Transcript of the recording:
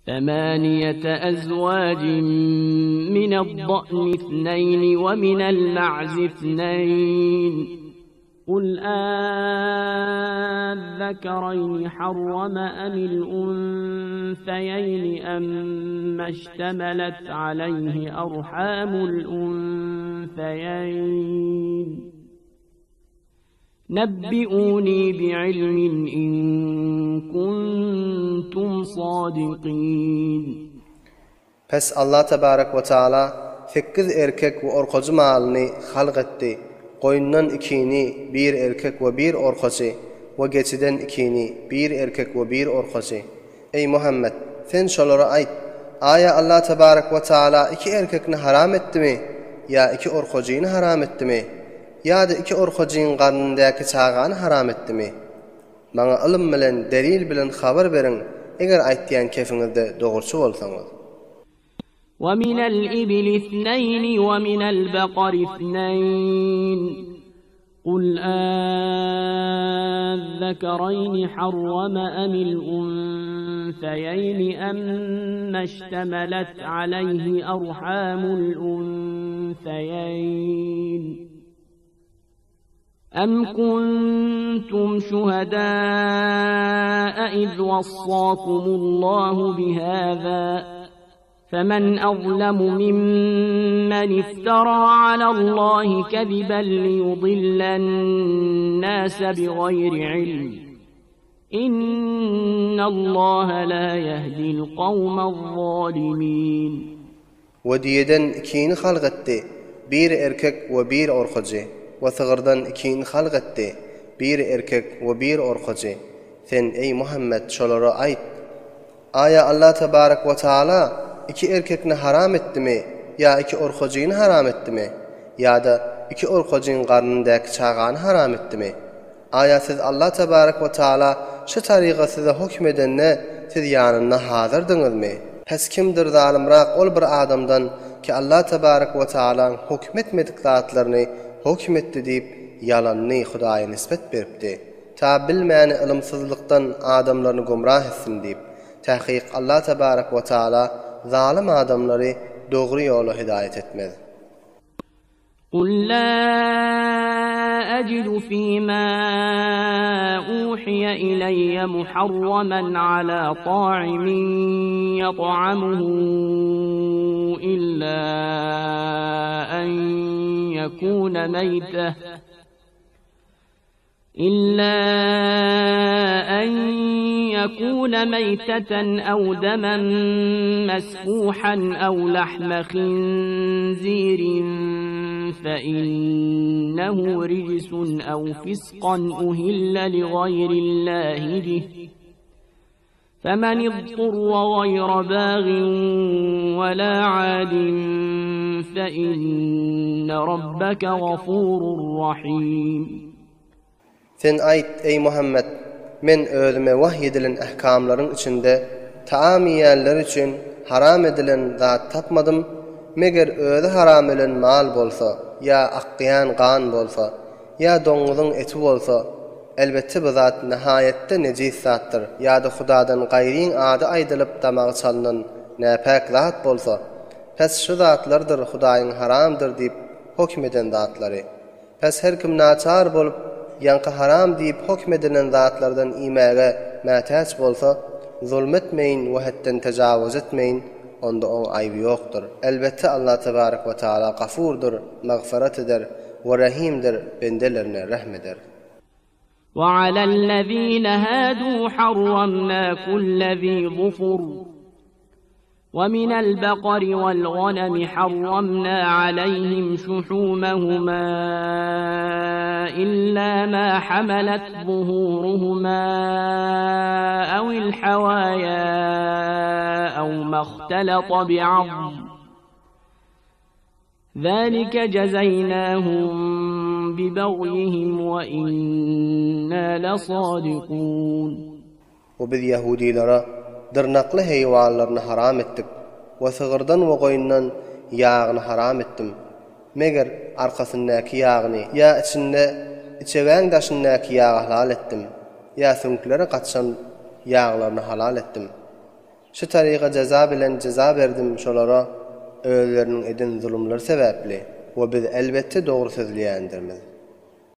Semaniýete ezwajin mined-da'ni isneýni we minel-ma'zi isneýn. Kul azzekereyni harrama emil unseýeýni emme iştemelet aleyhi erhamul unseýeýn. Nebbi'uni bi'ilmin in kuntum sadikin. Pes Allah tebarek we taala sekiz erkek we orkajy malyny halk etdi, goýundan ikini, bir erkek we bir orkaçy, we geçiden ikini, bir erkek we bir orkaçy. Eý, Muhammet! Sen şolara aýt, Aýa Allah tebarek we taala iki erkekni haram etdimi, ýa iki orkajyny haram etdimi? Ýa-da iki orkajyň garnyndaky çagany haram etdimi? Maňa ylym bilen, delil bilen habar beriň, eger aýtýan kefiňizde dogruçy bolsaňyz. Wa minel ibili isneýni wa minel bakari isneýn. Kul azzekereyni harrama emil unseýeýni emme iştemelet aleyhi erhamul unseýeýn. Em kuntum şuhedâe iz vassâkumullahu bihâzâ femen azlemu mimmen ifterâ alallâhi keziben liyudillennâse bigaýri ilm. İnnallâhe lâ yehdil kavme'z-zâlimîn. We düýeden ikini halk etdi, biri erkek we biri orkajy, we sygyrdan ikini halk etdi, biri erkek we biri orkajy. Sen, eý, Muhammet, şolara aýt, Aýa Allah tebarek we taala iki erkekni haram etdimi ýa iki orkajyny haram etdimi? Ýa-da iki orkajyň garnyndaky çagany haram etdimi? Aýa siz Allah tebarek we taala şu taryga size höküm edende siz ýanynda hazyrdyňyzmy? Pes kimdir zalymrak ol bir adamdan ki Allah tebarek we taalaň höküm etmedik zatlaryny höküm etdi diýip ýalanyny Hudaýa nisbet beripdi. Ta bilmäni ylymsyzlykdan adamlaryny gümrah etsin diýip. Takyk Allah tebarek we taala zalym adamlary dogry ýola hidaýat etmez. Kul la ejidu fima uhiye ileyye muharramen ala ta'imin yet'amuhu illa en yekune meyteh. إلا أن يكون ميتة أو دما مسفوحا أو لحم خنزير فإنه رجس أو فسقا أهل لغير الله به فمن اضطر غير باغ ولا عاد فإن ربك غفور رحيم. Sen aýt, eý, Muhammet! Men özüme wahy edilen ähkamlaryň içinde taam iýenler üçin haram edilen zat tapmadym, meger özi haram ölen mal bolsa, ýa akýan gan bolsa, Ýa doňňuzyň eti bolsa, elbetde bu zat nihaýatda nejis zatdyr, ýa-da Hudadan gaýryň ady aýdylyp damagy çalynan näpäk zat bolsa, pes şu zatlardyr Hudaýyň haramdyr diýip höküm eden zatlary. Pes her kim naçar bolup, ýaňky haram diýip höküm edilen zatlardan iýmäge mätäç bolsa, zulum etmeýin we hetden tejawuz etmeýin, onda oň aýby ýokdur. Elbetde Allah tebarek we taala Gafurdyr, magfyrat eder we Rahimdir, bendelerine rehm eder. We alellezine hadu harramna kulle zi zufur. We minel bekari vel ganemi harramna aleyhim şuhumehuma illa ma hamelet zuhuruhuma evil havaya ev mahtelete bi'azm. Zalike jezeynahum bibagyhim we inna lesadikun. We biz ýahudilere dyrnakly heýwanlaryny haram etdik we sygyrdan we goýundan ýagyny haram etdim, meger arkasyndaky ýagyny ýa içinde içegäň daşyndaky ýagy halal etdim, ýa süňklere gatyşan ýaglaryny halal etdim. Şu taryga jeza bilen jeza berdim şolara özleriniň eden zulumlary sebäpli we biz elbetde dogry sözleýändirmiz.